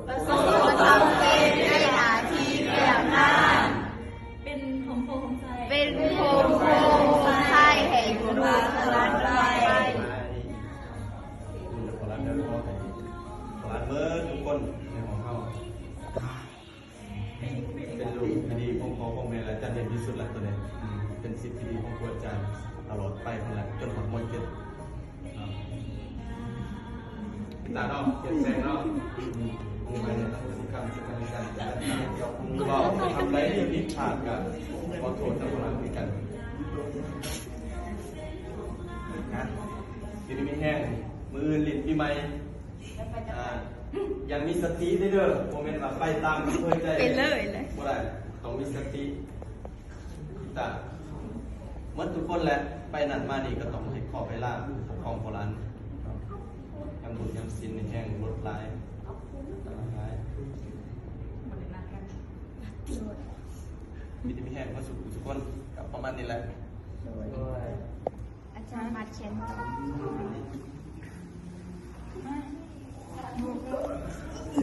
ປະສົບຄວາມສຳເລັດໃນໜ້າທີ່ວຽກງານ ເປັນໂຮມໂພໂຮມໄຊ ເປັນໂຮມໂພໂຮມໄຊໃຫ້ລູກຫຼານຕະຫຼອດໄປ. ຂໍໃຫ້ທຸກຄົນໃນຫ້ອງເຮົາ ເປັນລູກທີ່ດີຂອງພໍ່ຂອງແມ່ ແລະ ຈະເດັ່ນທີ່ສຸດລະຕົວນີ້ ເປັນສິດທີ່ດີຂອງຄູອາຈານຕະຫຼອດໄປພຸ້ນລະ ຈົນຮອດ ມ.ເຈັດ ເນາະ ຕາເນາະ ເປັນແສງເນາະ ເວົ້າ ທຳໃດທີ່ຜິດພາດກໍຂໍໂທດນຳພວກເຮົາຄືກັນນະ ຢູ່ດີມີແຮງ ມື້ອື່ນຫຼິ້ນປີໃໝ່ ອ່າ ຢ່າງມີສະຕິເດີ ບໍ່ແມ່ນວ່າໄປຕາມອຳເພີໃຈ ໄປເລີຍແຫຼະ ບໍ່ໄດ້ ຕ້ອງມີສະຕິ ຕາ ໝົດທຸກຄົນແຫຼະ ໄປນັ້ນມານີ້ກໍຕ້ອງເຮັດຂໍໄປລາ ຂອງໂບລານ ຍາມບຸນຍາມສິນນີ້ແຮງລົດຫຼາຍ ຫຼາຍ ມີແຕ່ມີແຮງມາສູ່ທຸກຄົນ ກໍປະມານນີ້ແຫຼະ ອາຈານມາດແຂນ ສາທຸ.